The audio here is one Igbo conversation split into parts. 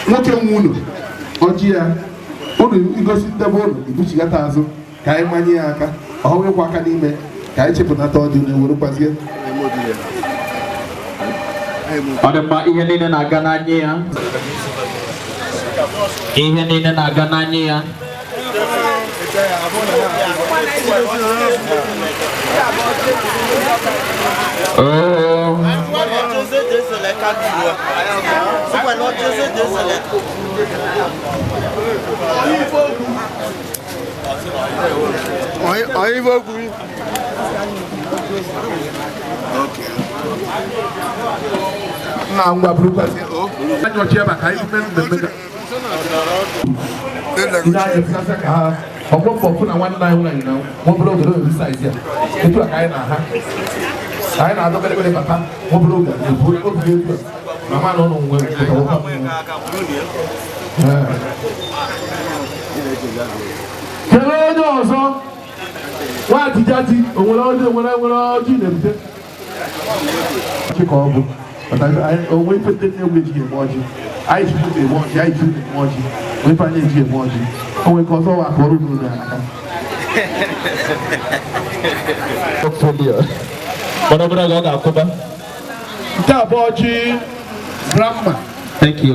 Nwoke nwe unu ọjị ya unu igosi ndebe unu ibuchigata azụ ka anyị manye ya aka ọhụghịkwa aka n'ime ka anyị chepụnata ọdị unu ewerekwazie. Ọ dị mma, ihe niile na-aga n'anya ya, ihe niile na-aga n'anya ya. Nna ngwa burukwasị anyị ọchị ebe a ka anyị mee mmemme ndị anyị efesasị ka ha ọgbọ mbọ fụ na nwanne anyị nwaanyị na nwa obere oge n'obi saizi a etu a ka anyị na-aha ka anyị na-adọ kpere papa nwa obere oge na-ebu obi etu a mama na ụlọ nwe kelee onye ọzọ nwa atijati o nwere ọjị nwere nwere ọjị na-ebute ka ọ bụ onwe ife ndị na-egwu ejighị eme ọjị anyị ji eme ọjị anyị ji eme ọjị onwe ife anyị ejighị eme ọjị onwe nke ọzọ wa ka ọrụ n'ụlọ aka. Mana obere oge ọ ga-akwụba. Nke a bụ ọjị grandma. Thank you.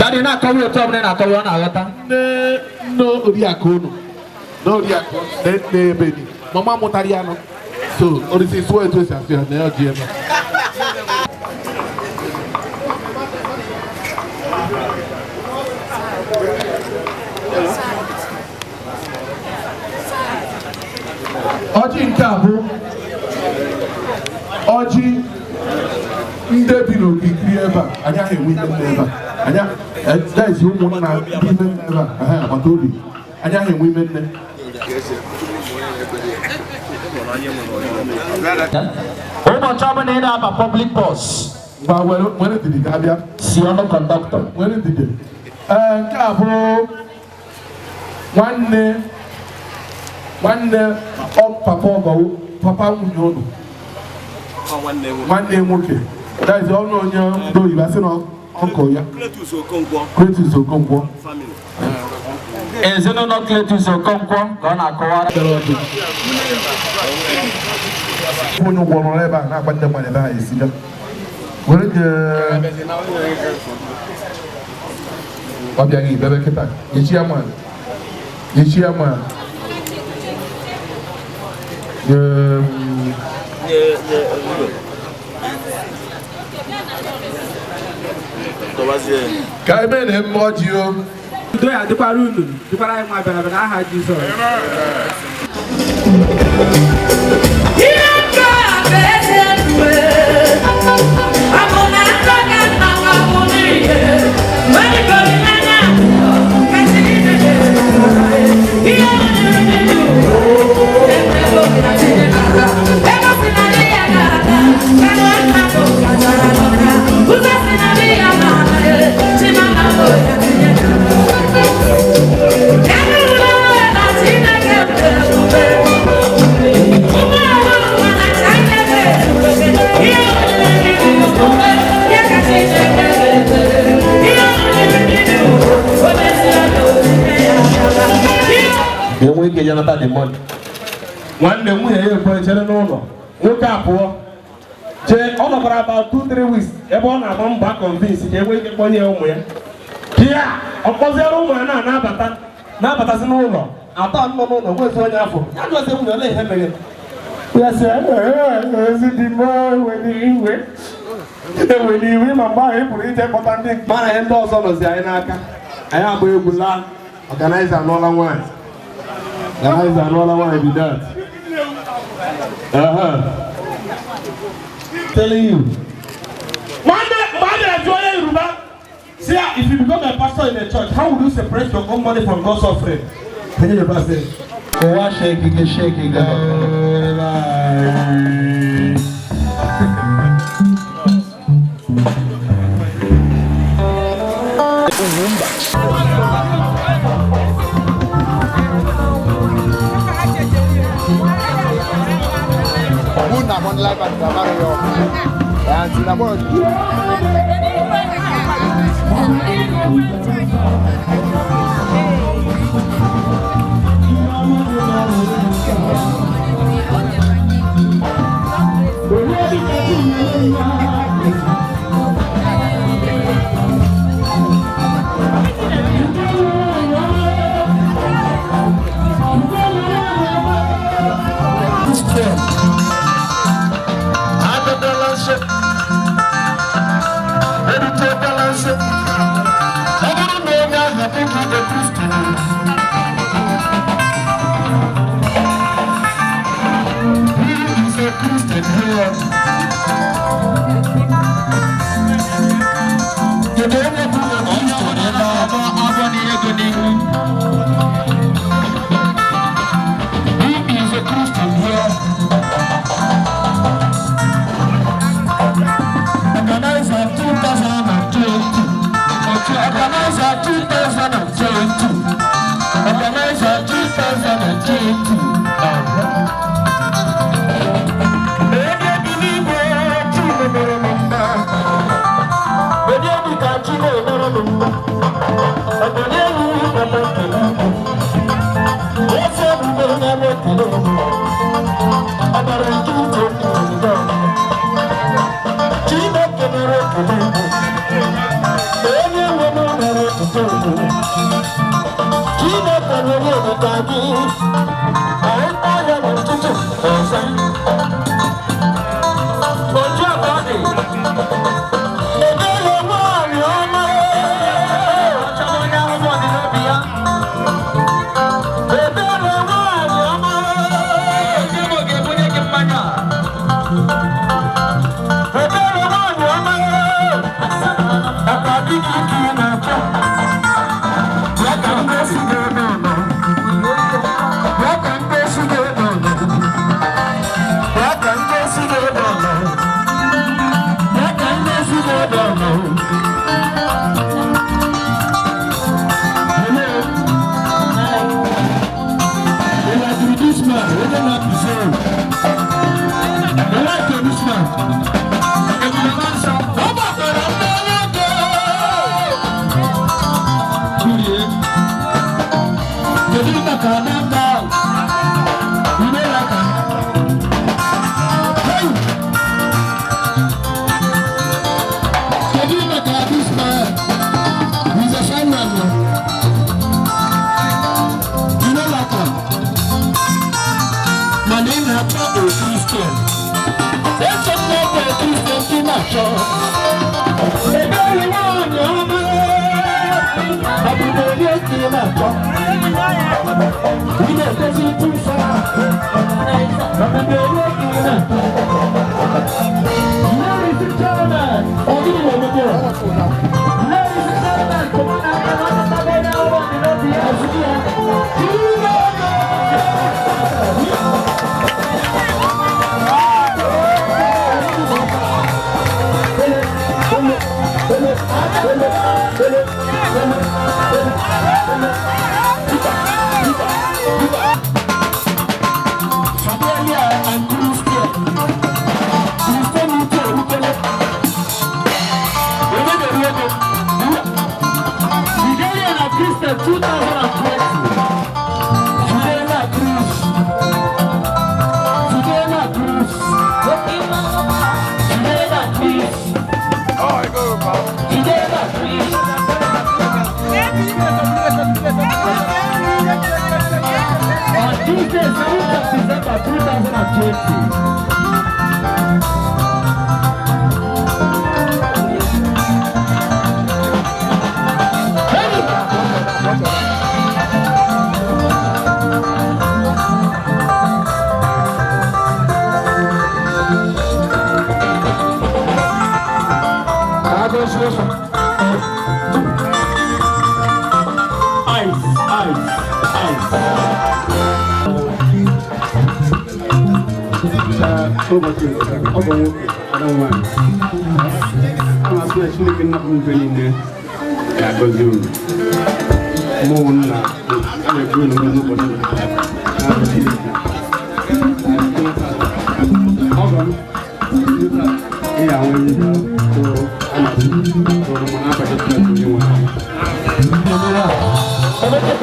Daddy na-akọwa otu ọbụla ị na-akọwa ọ na-aghọta. Nne nne oriakụ unu na oriakụ nne ebe ni mama mụtara ya nọ so orisi sụọ etu esi asụ ya na ya ọjị ebe. Ọjị nke a bụ ọjị ndị bi n'okirikiri ebe a anyị ahụ enwe ime nne ebe a anyị ezi ụmụnna ndị ime nne ebe a aha agbata obi anyị ahụ enwe ime nne. Ụbọchị ọbụla ị na-aba public bus ngwa were ndidi ka abịa si ọnụ kọndọktọ. Were ndidi. Ee, nke a bụ nwanne nwanne papa ọgọwụ papa nwunye ụnụ nwanne nwoke that is ọnụ onye ndị oyibo asị na ọkọ ya Cletus Okonkwo. Ezinụlọ Cletus Okonkwo ka ọ na-akọwara. Onye ụgwọ nọrọ ebe a na-agba ndị mmadụ ebe ha esiga were ọ bịaghị ibebe kịta nyechi ya ma nyechi ya ma. Ka eme na emme ọjị o. Udo ya dịkwara unu, dịkwara anyị nwa bịara bịara n'aha Jizọs. Enwe ike ya nata the money. Nwanne nwunye ya ekwe chere n'ụlọ nwoke a pụọ jee ọ nọkwara about 2-3 weeks ebe ọ na-agba mbọ convince ka enwe ike kpọnye ụmụ ya pịa ọ kpọziere ụmụ ya na-anabata na-abatazi n'ụlọ atọ nọ n'ụlọ nwezi onye afọ ya jụọzi nwunye ole ihe mere ya sị ezi dị m ewere iwe ma mgbe ahụ ị pụrụ ije kpọta ndị mara ihe ndị ọzọ nọzi anyị n'aka anyị agba egwu laa ọganaiza anụọla nwaanyị. Guys, I know I want to do that. Telling you. One day, see, if you become a pastor in a church, how would you separate your own money from God's offering? Can you pastor? Oh, shaking, shaking. nso. Erutekwala nso. Ọ bụrụ na onye ahụ abụghị a Christian. He is a Christian here. Kedu onye bụ a Christian ebe a? He is a Christian here. Organizer 2020. Organizer 2020. Organizer 2020. Onye bi n'igwe chi na-emere m mma. Onye dị ka chi na-emere m mma. Onye yi papa nke ukwu. Eze ebube na-eme ekele m. Ọbara nke uche m nke Chineke mere ekele m. Onye nwe m mere otuto m. Chineke nyere ebube gị. Anyị kpọọ ya n'ụtụtụ ọzọ. Otu a ka ọ dị. Ebere nwaanyị ọma. Ebere nwaanyị ọma. Ebere nwaanyị ọma. Ọkwa dị gị ka ị na-achọ. Ya ka m gosi gị ebe ọ nọ. Ya ka m gosi gị ebe ọ nọ. Ya ka m gosi gị ebe ọ nọ. Ya ka m gosi gị ebe ọ nọ. Hello. You like this man, onye na-akụzi. You like this man. Ọ gbakọrọ mmanya ego. Kurie. Kedu maka Anambra? Ime laka. Hey! Kedu maka this man? He's a fine man now. You know like am. Mana ị na-achọ a Christian. Eche m na ọ bụ a Christian ka ị na-achọ. Ebere nwaanyị ọma. Ọ bụ na onye ka ị na-achọ. Ị na-edozi tụsa. Ọ bụ na onye ka ị na-achọ. Ladies and gentlemen, ọ gịnị na-emebe? Ladies and gentlemen, come on out and let us Fidelia and Christian. Christianity erutele. Onye ga-eru ego? Fidelia na Christian 2020. Fidelia Cruz. Fidelia Cruz. Fidelia Cruz. Fidelia Cruz. On Tuesday, 7th of December 2020. Ice, ice, ice. Ụbọchị ọgọ nwoke ada nwaanyị a na-asị na Chineke nna mfe niile ga-agọzi unu. Mụ nna a na-ebu unu n'ụbọchị n'aha Chineke. Ọgọ m ị ga-ahụ onye tụrụ a na-asị tụrụ ma n'abalị Chineke onye nwe anyị. FRF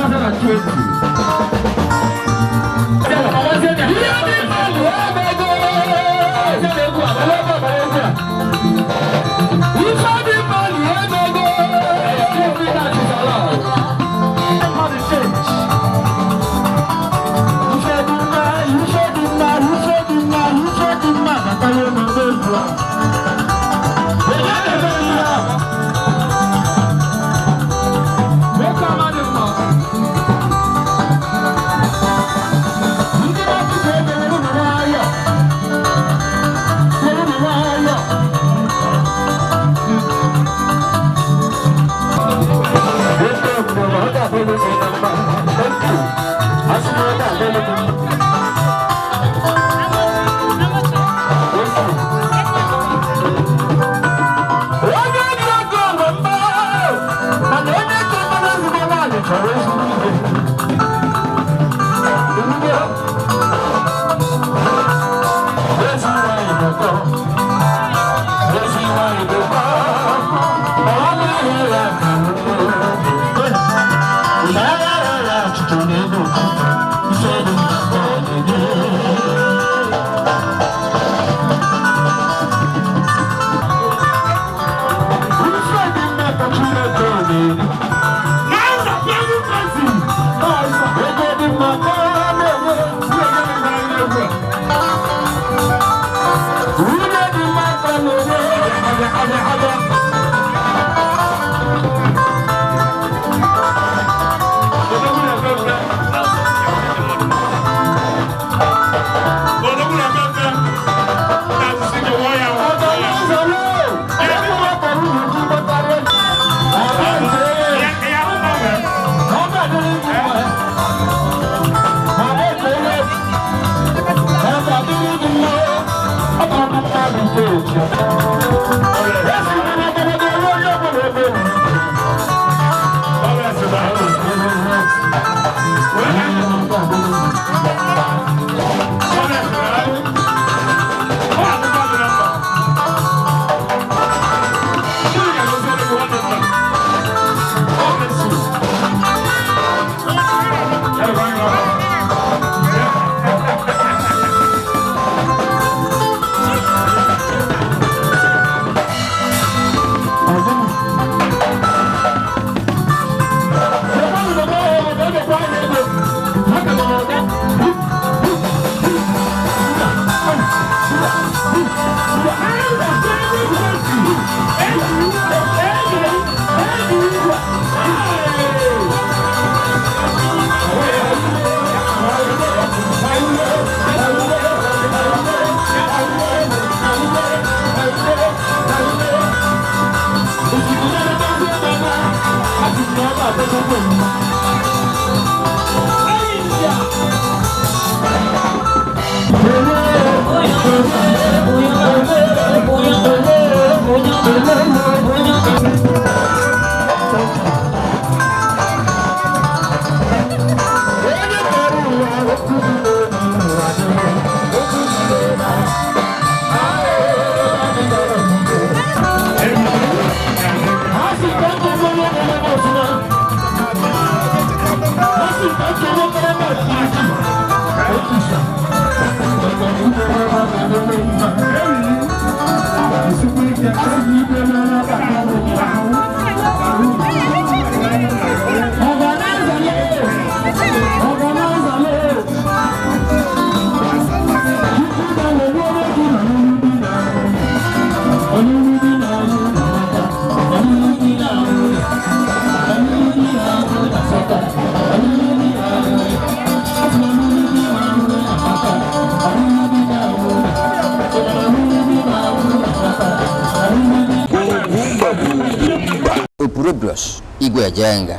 2020. Ife dị Chọrọ ezigbo ihe. Eluigwe. Ezi nwanyị bụ ụtọ. Ezi nwanyị bụ ụtọ. Ọ naghị ya ka na-agharara achịcha n'elu ife dị mma ka ọ na-enye. Ife dị mma ka Chineke na-eri. Ego dị mma ka ọ na-enye. Nwunye dị mma ka ọ na-enye. Opurobios Igwe Ejenga.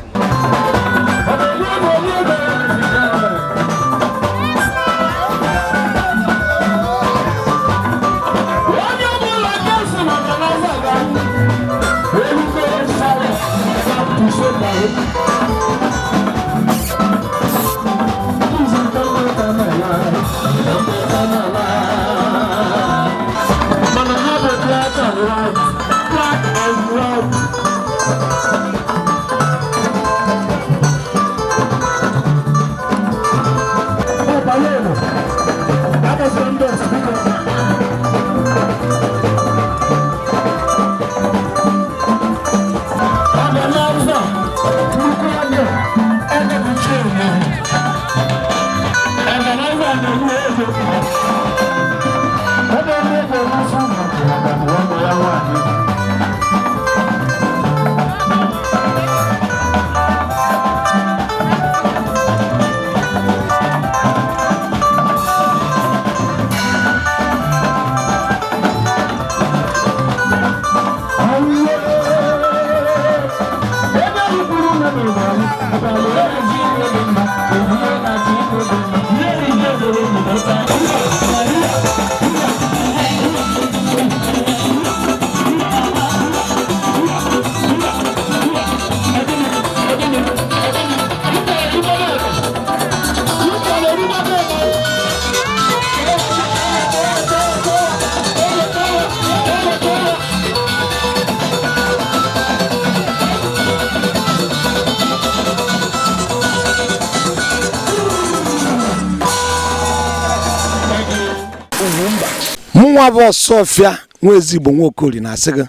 Thank you. Mụnwa bụ Ọsọfịa nwa ezigbo nwa Okoli na-asị gị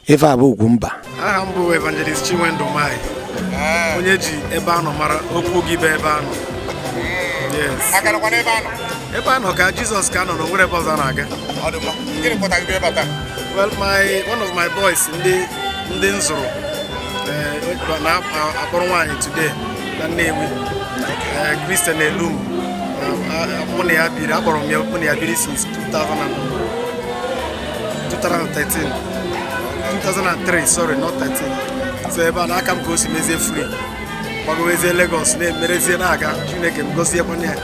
ife a bụ Ugwumba. Aha m bụ Evangelist Chinwendu Mai, onye ji ebe anọ mara okwu gị bụ ebe anọ. Yes. Aka nọkwa n'ebe anọ. Ebe anọ ka Jizọs ka nọ na onwere ebe ọzọ a na-aga. Ọ dị mma. Gịnị kpọtara gị ebe a taa? Well, my one of my boys ndị m zụrụ na-akpọrọ nwaanyị today na Nnewi, Christian Elum. Mụ na ya biri, akpọrọ m ya, mụ na ya biri since 2000 and 2013, 2003, sorry, not 13. So ebe a n'aka m ka o si mezie free, gbagowezie Lagos, na-emerezie na-aga. Chineke m gọziekwana ya.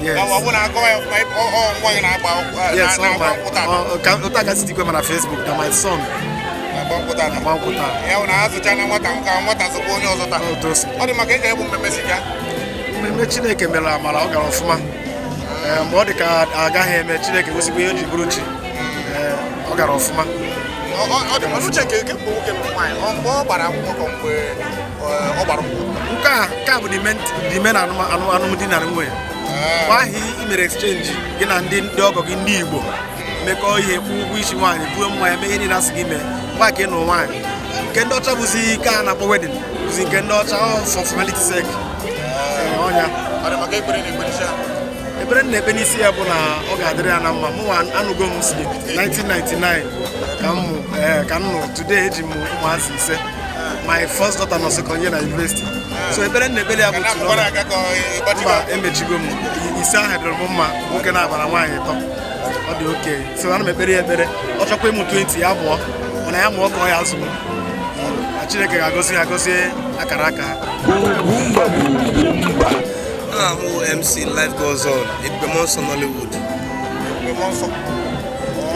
Yes. Ọ bụ na agụwa ya ọfụma, ọ nwa gị na-agba Yes, na-agba nkwụ tata. Otu aka si dikwe ma na Facebook na my son na-agba nkwụ tata. Na-agba nkwụ taa. Ya bụ na azụcha na nwata nka nwata zụkwa onye ọzọ taa. Otu o si. Ọ dị maka ị ga-ebu mmemme si gaa. Mmemme Chineke mere amara, ọ gara ọfụma. Ee, mgbe ọ dị ka agaghị eme, Chineke gosikwa ihe o ji bụrụ chi. Ee, ọ gara ọfụma. Ọ dị n'uche nke mgbe nwoke lụrụ nwaanyị, ọ mgbe ọ gbara akwụkwọ ka mgbe ọ gbara nkwụ? Nke a bụ the na alụmdi na nwunye. Mgbe ahụ i mere exchange gị na ndị ọgọ gị ndị Igbo mekọọ ihe, kwụọ ụgwọ isi nwaanyị, buo mmanya, mee ihe niile asị gị mee mgbe a ka ị nụ nwaanyị. Nke ndị ọcha bụzi nke a na-akpọ wedding, bụzi nke ndị ọcha, ọ for formality sake. Ee, ọnya. Ọ dị maka ekpere na ekpere isi ha. Ekpere m na-ekpe n'isi ya bụ na ọ ga-adịrị ya na mma. Mụnwa anụgo m si 1999 ka m mụ, ee, ka m nụ. Today eji m ụmụazị 5. My first daughter nọ second year na university. So ekpere m na-ekpere ya bụ Ka na to akwụkwọ na-aga ka ọ Mba, emechigo m ise ahụ dịrị m mma, nwoke na-abara nwaanyị ịtọ, ọ dị oke. So ana m ekpere ya ekpere, ọ chọkwa ịmụ 20, ya mụọ, mana ya mụọ ka ọ ya azụ m, na Chineke ga-agọzi ya, agọzie akara aka ha. Aha m bụ MC Life Goes On, Ebube Mmụọ Nsọ Nollywood. Ebube Mmụọ Nsọ.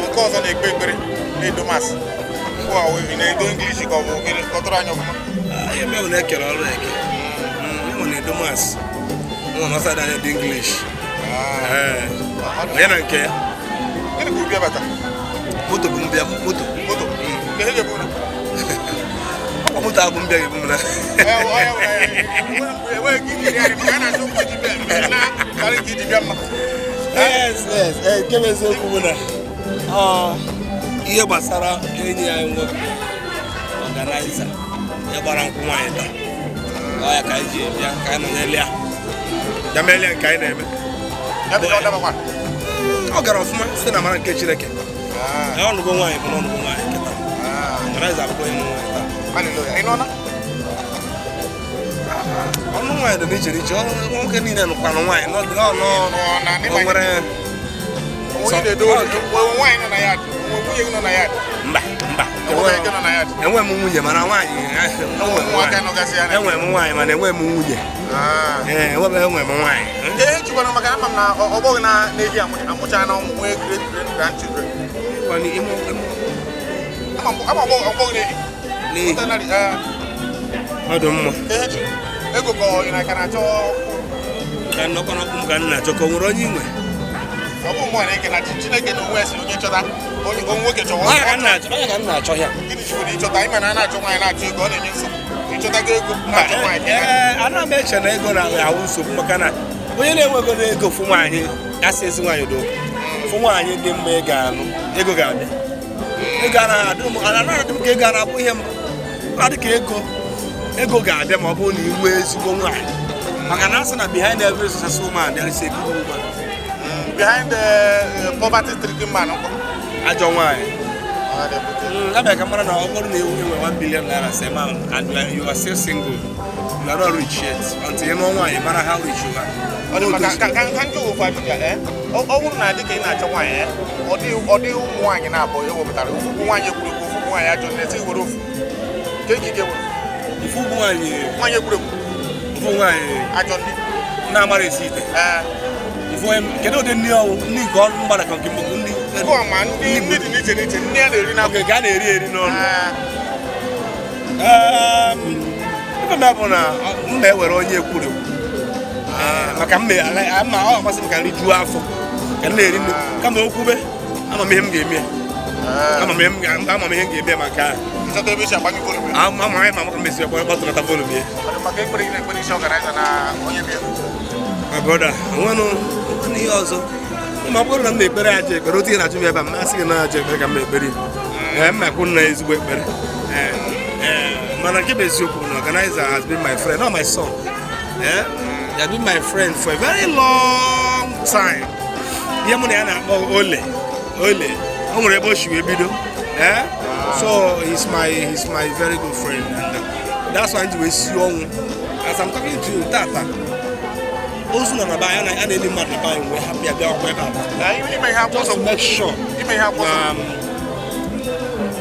Nke ọzọ na-ekpe ekpere na-edo mass. Ngwa, ị na-edo English ka ọ bụ gịnị? Kọtụrụ anyị ọfụma. Ihe mere na ekere ọrụ eke. Ịnwe na-edo mass. Nwa na ọsọ anyị dị English. Ee. Onye na nke ya. Gịnị ka ubi abata? Moto bụ mbịa moto. Moto. Nke ihe ga-ebu unu? Ọkwa moto abụ mbịa ga-ebu m na. Enweghị ike iri arị maka a na-achọ ụkwụ ji bịa na karị nke iji bịa mma. Yes. Ee, nke bụ eziokwu bụ na ọ ihe gbasara enyi anyị nwoke organizer ya gbara nkwụ nwaanyị taa. Ọ ya ka anyị ji bịa ka anyị nọnyere ya. Ya melie nke anyị na-eme. Ya bụ na ọ dabakwa. Ọ gara ọfụma site na amara nke Chineke. Ee, ọnụgo nwaanyị bụ na ọnụgo nwaanyị kịta. Organizer abụkwa onye nụ nwaanyị taa. Hallelujah. Ị nọ na? Ọnụ nwaanyị dị n'iche n'iche. Ọnụ nwoke niile nụkwanụ nwaanyị nọ nọ Nọ na o nwere Onye na-edo nwaanyị nọ na ya, nwunye gị nọ na ya? Mba, mba. Enweghị nke nọ na ya? Enweghị m nwunye, mana nwaanyị enwe m. Ụmụaka Nwaanyị nọgasị ya na enwere m nwaanyị, mana enweghị m nwunye. Ee, enwe m nwaanyị. Nke ihe nchịkwana maka ama m na ọ bụghị na na-eji amụcha na ụmụ nwee great great grandchildren. Ama ọ bụghị na-ehi. N'ihi. Ọ dị mma. Ihe ji ego ka ọ ị na-aka na-achọ? Ka nnọkọ n'ọkụ m ka m na-achọ ka o nwere onye inwe. Ọ bụ mmụọ na-eke na Chineke na onwe ya si onye chọta onye nwoke chọwa. Onye ka m na-achọ, onye ka m na-achọ ya. Gịnị jikwara ịchọta ịma na a na-achọ nwaanyị na-achọ ego, ọ na-enye nsogbu. Ịchọtago ego na-achọ nwaanyị ka ị Ee, ana m eche na ego na-awụ nsogbu, maka na onye na-enwego ego fụ nwaanyị asị ezi nwaanyị do fụ nwaanyị dị mma, ị ga-anụ, ego ga-abịa. Ego anaghị adị m, anaghị adị m ka ego a na-abụ ihe mbụ. Ọ dị ka ego ga-abịa ma ọ bụrụ na ị nwee ezigbo nwaanyị, maka na asị na behind every successful man there is a good woman. Behind the poverty stricken man nkọ? Ajọ nwaanyị. Abịa ka mara na ọ bụrụ na ewu enwe 1 billion naira same amount and you are still single, you are not rich yet until ị nụọ nwaanyị mara how rich you are. Ọ dị maka ka njụ ofu ajụjụ a, ọ bụrụ na dị ka ị na-achọ nwaanyị, ọ dị ụmụ nwaanyị na-abụ ewepụtara ofu bụ nwaanyị ekwurekwu, ofu bụ nwaanyị ajọ na-esi were ofu nke ike ike were. Ofu bụ nwaanyị nwaanyị ekwurekwu. Ofu nwaanyị ajọ ndị na-amara esi ite. Ofu onye, kedu ụdị nri ọwụ? Nri nke ọrụ mgbada ka nke mbụ ndị Gụọ ma ndị dị n'iche n'iche, ndị a na-eri na Oge nke a na-eri eri n'ọnụ. Ife m bụ na m na-ewere onye ekwurekwu. Maka m ma ọ amasị m ka nri juo afọ ka m na-eri nri kama okwube. Ama m ihe m ga-eme ya. Ama m ihe m ga-eme ya maka Ịchọta ebe isi agbanye volume. Ama m ma maka mesi gbatụnata volume ya. Ọ dị maka ekpere gị na-ekpere isi organizer na onye bịa. My brother, onwenụ ihe ọzọ. Ma ọ bụrụ na m na-ekpere ajọ ekpere, otu ihe na-achụ m ebe a, m asị gị na ajọ ekpere ka m na-ekpere ya. Ee, m ekwu na ezigbo ekpere. Ee, ee, mana nke bụ eziokwu bụ na organizer has been my friend, not my son. Eh? He has been my friend for a very long time. Ihe mụ na ya na-akpọ ole ole, o nwere ebe o si wee bido. Eh? So he's my very good friend, and that's why m ji wee si ọnwụ. As I'm talking to you tata, ozu nọ na be anyị, a na-eli mmadụ na be anyị, wee hapụ ya bịa ọkwa ebe a. Just to make sure Ime ihe akwụkwọ na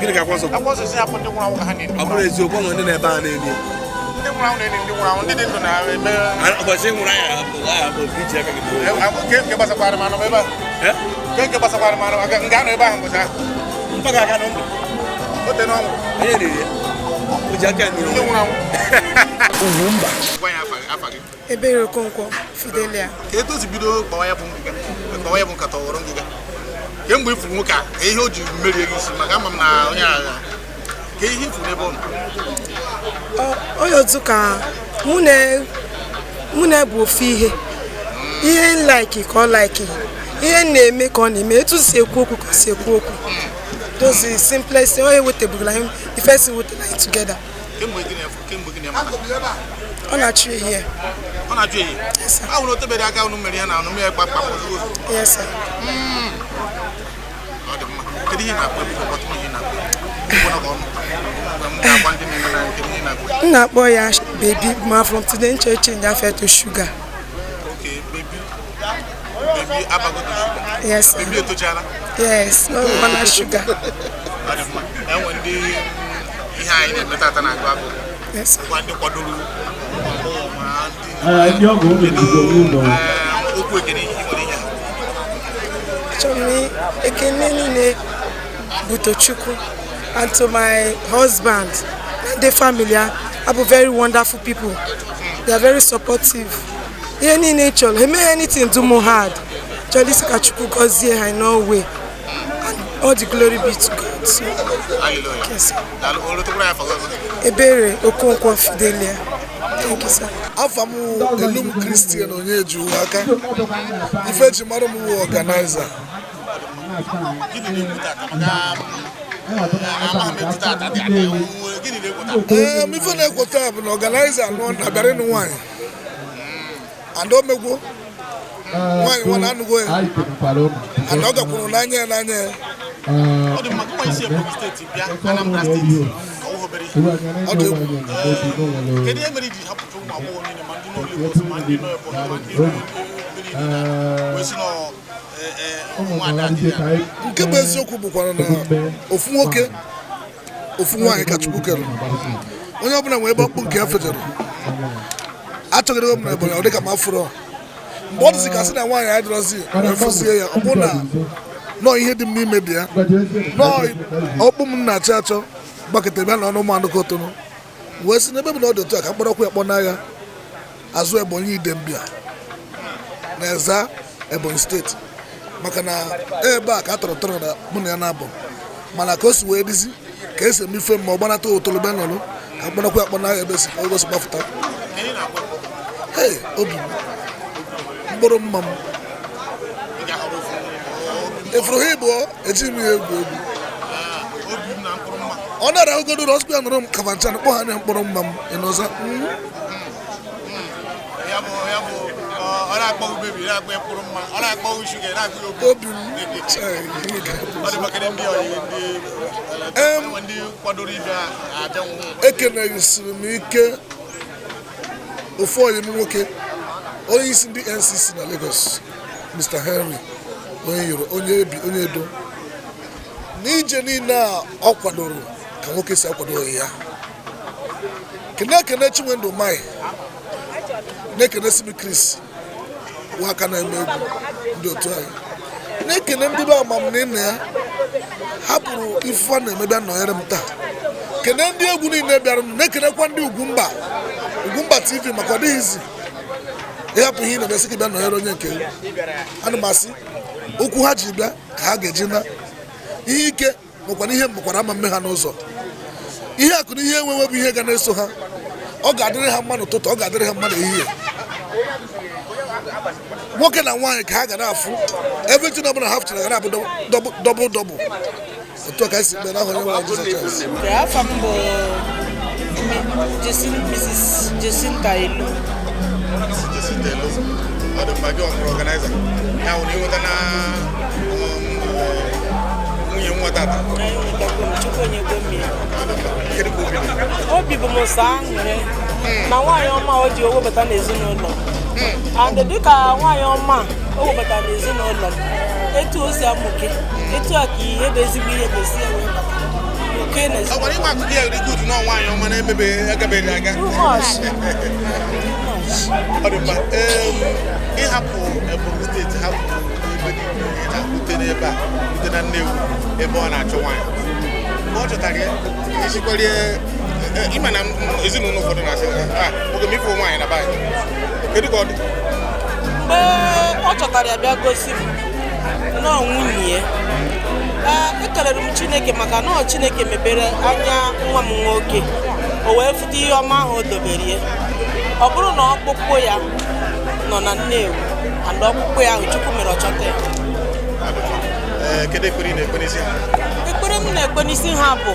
gịnị ka akwụkwọ nsọ kwuru? Akwụkwọ nsọ si hapụ ndị nwụrụ anwụ ka ha na-eni. Ọ bụrụ eziokwu, ọ nwere ndị na-ebe a na-eli. Ndị nwụrụ anwụ na-eni ndị nwụrụ anwụ, ndị dị ndụ na-eme. Ụbọchị nwụrụ anyị ahapụ ahapụ iji aka gị dowe. Nke nke gbasakwara m anụ ebe a. Nke nke gbasakwara m anụ nga anọ ebe ahụ mbọchị ahụ. Mpa ga-aga na ndụ. O te n'ọnwụ. Onye riri ya? O ji aka ya niri. Ndị nwụrụ anwụ. Ugwumba. Gwa ya afa gị. Ebere Okonkwo Fidelia. Ka etu o si bido kpawa ya bụ ngịga, kpawa ya bụ nkata, ọghọrọ ngịga. Kemgbe ifuru nwoke a, ka ihe o ji merie gị isi, maka ama m na onye agha, ka ihe ifuru n'ebe ọ nọ? Onye otu ka mụ na bụ ofu ihe, ihe m like ka ọ like, ihe m na-eme ka ọ na-eme, etu si ekwu okwu ka ọ si ekwu okwu. Those is simplest thing. Onye wetebụla anyị, the first thing wetara anyị together. Kemgbe gịnị maka? Ọ na-achụ ihe. Ọ na-achụ ehi? A nwere otebere aka unu mere ya na anụ mee kpakpam ozugbo ozugbo? Yes, sir. Ọ dị mma. Kedu ihe ị na-akpọ? Biko kpọtụ ihe ị na-akpọ. Ịgwa na ọnụ mgbe m ga-agwa ndị na-eme na, kedu ihe ị na-akpọ? M na-akpọ ya baby, ma from today nche change afa to sugar. Okay, baby. Baby abago to sugar. Yes, sir. Baby etochala. Yes, no mana sugar. Ọ dị mma. Enwe ndị ihe anyị na-eme tata na-agụ agụ. Yes, sir. Gwa ndị kwadoro agbọghọ ma ndị Ee, ndị ọgọ unu bido n'ụlọ. Okwu ekene ị nwere ihe ha. Achọrọ m ekene niile bụ to Chukwu and to my husband na ndị family ya abụ very wonderful people. They are very supportive. Ihe niile ị chọrọ eme, anything do m hard chọrọ isi ka Chukwu gọzie ha in all way, and all the glory be to God. So, Hallelujah. yes, sir. Daalụ. O rotekwara ya afa gị ọzọ. Ebere Okonkwo Fidelia. Thank you, sir. Afa m wụ Elum Christian Onyeji aka. Ife eji mara m wụ organizer. Gịnị na-ekwu tata? Maka amaghị m etu tata dị aka. Gịnị na-ekwu tata? Ee, m ife na-ekwo taa bụ na organizer nọ na bịara ịnụ nwaanyị, and o megwo nwaanyị nwa na anụgo ya, and ọ gakwuru n'anya ya n'anya ya. Ọ dị mma. Gụnwa isi Ebonyi Steeti bịa Anambra Steeti, ọ wụghị obere ihe. Ọ dị egwu. Kedu ihe mere iji hapụcha ụmụ agbọghọ niile, ma ndị nọ Lagos, ma ndị nọ Ebonyi, ma ndị nọ ebe niile, wee sị na ụmụada dị ya? Nke bụ eziokwu bụkwara na ofu nwoke ofu nwaanyị ka Chukwu kere. Onye ọbụla nwere ebe ọkpụ nke ya fejere. Achọgịrị m na Ebonyi, ọ dịka m afụrọ mgbe ọ dịzị ka sị na nwaanyị adịrọzi wee fụzie ya. Ọ bụ na nọọ ihe dị m n'ime dị ya, nọọ ọkpụ m na-achọ achọ gbakọtara bịa n'ọnụ ụmụ anụkọtụnụ, wee sị n'ebe bụ na ọ dị otu a ka mkpọrọkwu ya kpọ n'agha azụ Ebonyi Idembia na Eza, Ebonyi Steeti, maka na ebe a ka a tọrọ tọrọ na mụ na ya na-abụ. Mana ka o si wee dịzi ka esi eme ife ma ọ gbanata ụtụrụ bịa nọrọ ka mkpọrọkwu ya kpọ n'agha ebe si ka o si gbafụta. Hey, obi m, mkpụrụ mma m efuru ha ịbụọ, ejighị m ya egwu egwu. Ọ nara ahụgodo ụlọ ọsụkwa ya nụrụ m kafanchan kpọ ha anya mkpụrụ mma m ịnọza. Ya bụ ọ na-akpọ gị baby, na-akpọ ya mkpụrụ mma, ọ na-akpọ gị sugar, na-akpọ ya obi. Obi m, chai. Ọ dị maka ndị ọyị, ndị enwe ndị kwadoro ịbịa abịa nwụ. Ekeneghịsiri m ike ofu onye m nwoke, onye isi ndị NCC na Lagos, Mr. Henry, onye Yoro, onye ebi, onye Edo, n'ije niile a ọ kwadoro ka nwoke si akwado onwe ya. Kene ekene Chinwendu Mai, na-ekene Simi Chris nwa aka na-eme egwu ndị otu anyị, na-ekene ndị be amam na ịna ya hapụrụ ife a na-eme bịa nọnyere m taa. Kene ndị egwu niile bịara, na-ekenekwa ndị Ugwumba, Ugwumba TV, maka ọ dịghị izi ịhapụ ihe ị na-emesị gị bịa nọnyere onye nke gị. Ana m asị okwu ha ji bịa ka ha ga-eji na ihe ike nwekwana ihe mgbekwara ama mme ha n'ụzọ, ihe akụ na ihe enwenwe bụ ihe ga na-eso ha. Ọ ga-adịrị ha mma n'ụtụtụ, ọ ga-adịrị ha mma n'ehihie. Nwoke na nwaanyị ka ha ga na-afụ everything ọbụla ha fụchara ga na-abụ double double. Otu a ka esi kpee n'aha Onye nwe anyị Jizọs Kraịst. Afa m bụ Mrs. Jacinta Elu. Jacinta Elu, ọ dị mma. Gị ọmụrụ organizer ya wụ na ịnweta na nwunye nwa tata? Chukwu onye go mmiri. Kedu ka obi dị? Obi bụ m sọ aṅụrị na nwaanyị ọma o ji owebata n'ezinụlọ m, and dịka nwaanyị ọma o webata n'ezinụlọ m, etu o si amụke, etu a ka ihe bụ ezigbo ihe ga-esi ya wee bata oke Ọ gwara ịma akụkọ ya dị good na nwaanyị ọma na-emebe agabeghị aga. Too much. Ọ dị mma. Ịhapụ Ebonyi Steeti, hapụ ebe niile ị na-rute n'ebe a, rute na Nnewi ebe ọ na-achọ nwaanyị, mgbe ọ chọtara ya, isikwarie ịma na ezinụlọ ụfọdụ na-asị, "Ah, oge m ịfụ nwaanyị na be anyị." Kedu ka ọ dị? Mgbe ọ chọtara ya bịa gosi m nọọ nwunye ya, ee, ekelere m Chineke maka nọọ Chineke mepere anya nwa m nwoke, o wee fụta ihe ọma ahụ o dobere ya. Ọ bụrụ na ọkpụkpụ ya nọ na Nnewi, and ọkpụkpụ ya ahụ Chukwu mere ọ chọta ya. Ee, kedu ekpere ị na-ekpe n'isi ha? Ekpere m na-ekpe n'isi ha bụ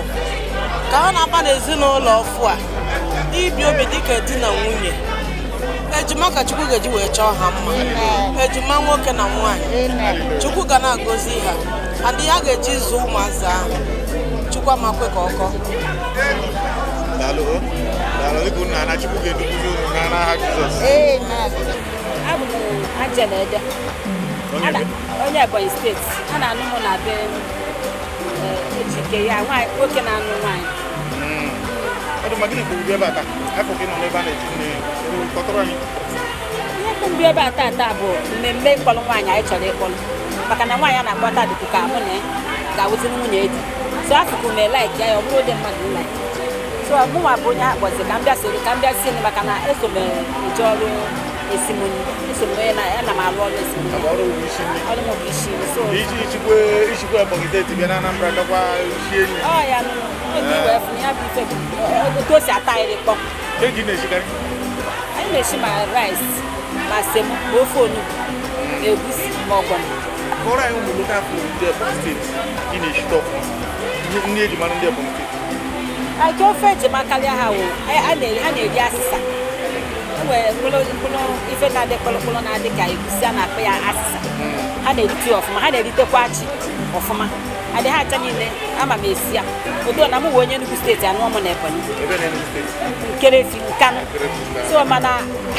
ka ha na-aba n'ezinụlọ ọfụ a ibi obi dịka di na nwunye, ejima ka Chukwu ga-eji wee chọọ ha mma, ejima nwoke na nwaanyị. Chukwu ga na-agọzi ha, and ha ga-eji zụọ ụmụazị ahụ. Chukwu amakwe ka ọkọ. Daalụ o. Daalụ. Dịka unu na-ana, Chukwu ga-edukwuzi unu na n'aha Jizọs. Abụ m Angela Ede. Onye Ebonyi Steeti. A na-anụ m na be Ejike ya nwoke na-anụ nwaanyị. Ọ dị mma. Gịnị kwuru gị ebe a taa? Afọ gị nọ n'ebe a na-eji nne kọtụrụ anyị. Ihe kpụ mbụ ebe a taata bụ mmemme ịkpọrọ nwaanyị anyị chọrọ ịkpọrọ, maka na nwaanyị a na-akpọ taa dịkwa ka mụ na ya ga-awụzi nwunye di. So afụkụ m like ya, ọ bụrụ ụdị mmadụ m like. So mụnwa bụ onye akpọzi ka m bịa soro, ka m bịa sie nri, maka na eso m eje ọrụ esimoni, eso m onye na ana m arụ ọrụ esimoni. Ọrụ bụ isi nri? Ọrụ m bụ isi nri, so Iji ichikwa Ebonyi Steeti bịa na Anambra gakwa isi enyi. Ọ ya nụ oge wee fụ ya bụ ife bụ otu o si ata anyị kpọ. Eji na-esikarị? Anyị na-esi ma rice, ma semo, ma ofe onugbu, ma egusi, ma ọgbọnọ. Kọrọ anyị ụmụ local food ndị Ebonyi Steeti ị na-eshite ọfụma, ndị eji mara ndị Ebonyi Steeti. Nke ofe eji makarịa ha wụ ha na-eri asịsa. Enwere mkpụrụ mkpụrụ ife na-adị kpụrụkpụrụ, na-adị ka egusi, a na-akpọ ya asịsa. Ha na-erite ya ọfụma, ha na-eritekwa achị ọfụma. Adị ha acha niile ama m esi ya odo na mụ wụ onye Enugu Steeti, anụọ m na Ebonyi. Ebe na Enugu Steeti? Nkerefi, Nkanụ. So mana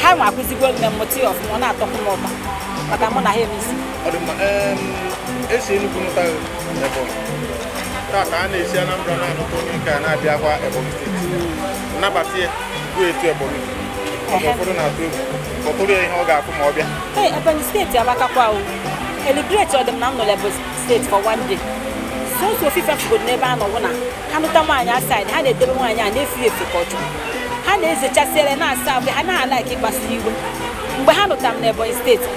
ha nwa akụzigo mme mmụta ya ọfụma, ọ na-atọkwu m ụtọ maka mụ na ha emesi. Ọ dị mma. Esi Enugu nụta Ebonyi taa, ka a na-esi Anambra na-anụta onye nke a na-abịakwa Ebonyi Steeti, nnabata ya bụ etu Ebonyi, maka ụfọdụ na-atụ egwu. Kọtụrụ ya ihe ọ ga-afụ ma ọ bịa. Ee, Ebonyi Steeti amakakwa o. Eligreti ọ dị m na m nọ Ebonyi Steeti for one day. Soso ofufe fugodo n'ebe a nọ wụ na ha nụta nwaanyị aside, ha na-edebe nwaanyị a na-efu efu ka ọ chọrọ. Ha na-ezechasịrị, na-asa ahụ, ha naghị a-like ịkpasu iwe. Mgbe ha nụtara m n'Ebonyi Steeti,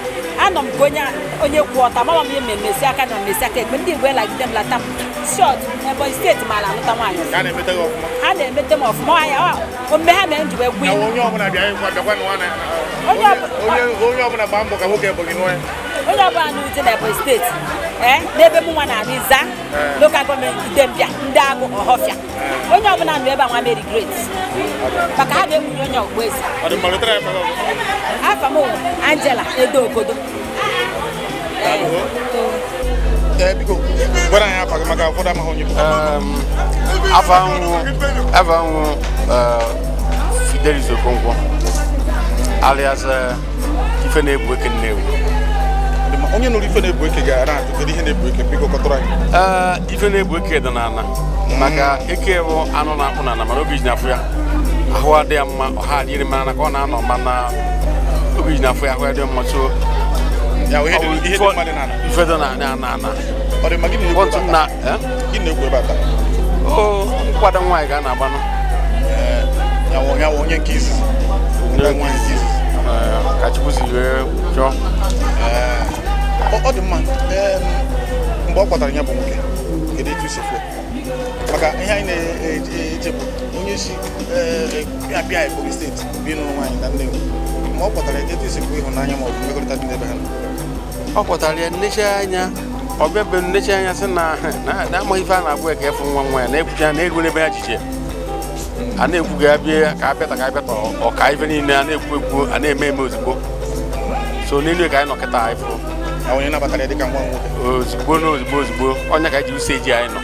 anọ m ka onye onye kwụ ọtọ, amama m ihe mmemmesi aka na mmesi aka ekpe ndị Igbo elagide m lata m shọt. Ebonyi Steeti maara anụta nwaanyị ọfụma. Ha na-emete gị ọfụma? Ha na-emete m ọfụma. Ọ ya omume ha mere m ji wee gwụ Na onye ọbụla bịa ịkwa bịakwa nụwa na Onye onye ọbụla gbaa mbọ ka nwoke Ebonyi nụọ ya. Onye ọbụla n'ụdị na Ebonyi Steeti, ee, n'ebe mụ nwa na-anụ Ịza Local Government, Idembia, ndị Agụ Ọhọfịa, onye ọbụla nọ ebe a nwa Mary Great, maka ha ga-emunye onye ọgbọ eze. Ọ dị mma. Letere ya afa gị ọzọ. Afa m wụ Angela Edo Okodo. Ee, biko gwara anyị afa gị maka ụfọdụ amaghị onye bụ. Afa nwụ Fidelis Okonkwo, alias Ife na-ebu eke Nnewi. Ọ dị mma. Onye nụrụ Ife na-ebu eke ga na-ajụ kedu ihe na-ebu eke. Biko kọtụrụ anyị. Ee, ife na-ebu eke dị n'ala, maka eke bụ anụ na-akpụ n'ala, mana oge ji na-afụ ya ahụ adị ya mma, ọha adịrị mara na ka ọ na-anọ, mana oge ji na-afụ ya ahụ adị mma, so Ya bụ ihe dị mma dị n'ala. Ife dị n'ala na ana. Ọ dị mma. Gịnị na-ekwu ebe a na taa? Gịnị na-ekwu ebe a taa? O nkwado nwaanyị ga na-agbanụ. Ee, ya wụ onye nke izizi, onye nwaanyị nke izizi. Ee, ka Chukwu si wee chọọ. Ee, ọ dị mma. Mgbe ọ kwatara ya bụ nwoke, kedu etu isi fụ ya? Maka ihe anyị na-eche bụ onye si bịa Ebonyi Steeti bi nụrụ nwaanyị na Nnewi. Ma ọ kpọtara ya, etu isi kwuo, ịhụnanya ma ọ bụ mmekọrịta dị n'ebe ha nọ? Ọ kpọtara ya, nnecha anya, ọ bịa be m, nnecha anya, sị na na amaghị ife a na-agwa ya ka efu nwa nwa ya na-ekwucha ya na ego n'ebe ya jiche a na-ekwu ka ya bịa ka abịata ka abịata ọka ife niile a na-ekwu ekwu a na-eme eme ozugbo. So n'elu ka anyị nọ kịta, anyị fụrụ. Na onye nabatara ya dịka nwa nwoke. Ozugbo na ozugbo ozugbo, ọnya ka anyị ji useji anyị nọ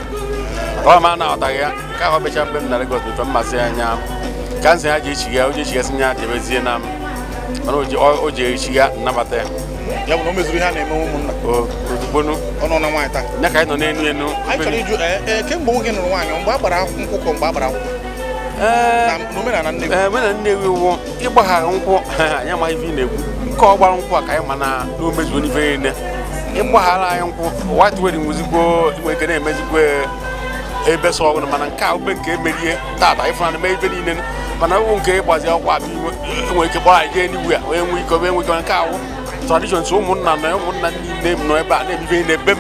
ọ ma na-aghọtaghị ya ka ahụ becha mbe m na Lagos bụ ife mmasị anya ka nsị ha ji echiga o ji echigasị nya jebezie na m, mana o ji echiga nnabata ya. Ya bụ na o mezuru ihe a na-eme ụmụnna. Ozugbo nụ. Ọ nọ na nwaanyị taa. Nya ka anyị nọ n'enu enu. Anyị chọrọ ịjụ, ee, kemgbe nwoke nụrụ nwaanyị, mgbe a gbara nkwụ ka mgbe a gbara akwụkwọ na n'omenala Nnewi? Ee, omenala Nnewi wụ ịgbaghara nkwụ. Anyị amaghị ife ị na-ekwu nke ọ gbara nkwụ a ka anyị ma na o mezuo n'ife niile. Ịgbaghara anyị nkwụ, white wedding nwezikwo inwe ike na-emezikwa ebe sọ ọbụla, mana nke a ube nke emerie tata ịfụnanya mee ife niile, mana ọ bụ nke ịgbazi akwụkwọ abịa inwe ike kpọrọ anyị jee n'igwe a onye nwe ike onye nwe ike. Mana nke awụ tradition, so ụmụnna na ụmụnna niile m nọ ebe a na-eme ife niile ebe m,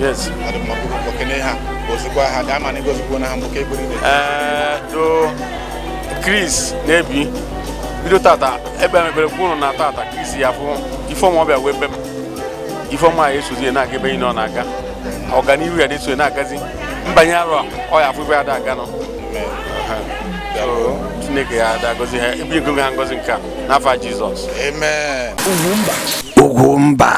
yes. Ọ dị mma, biko kene ha, gozikwa ha, gaa ma na ịgozikwa na ha mbụ ka ego niile. Ee, do Chris na-ebi bido tata ebe mepere kwụ ụnụ na tata Chris ya fụ ifeọma ọbịa wee be m, ifeọma ya esozi ya na-aga ebe niile ọ na-aga, ọganihu ya na-eso ya na-agazi mbanye arọ ọ ya afụ ife ya da aga nọ. So, Chineke ya ada agọzi ha, ebunye ego ha ngozi nke a n'afa Jizọs. Amen. Ugwumba. Ugwumba.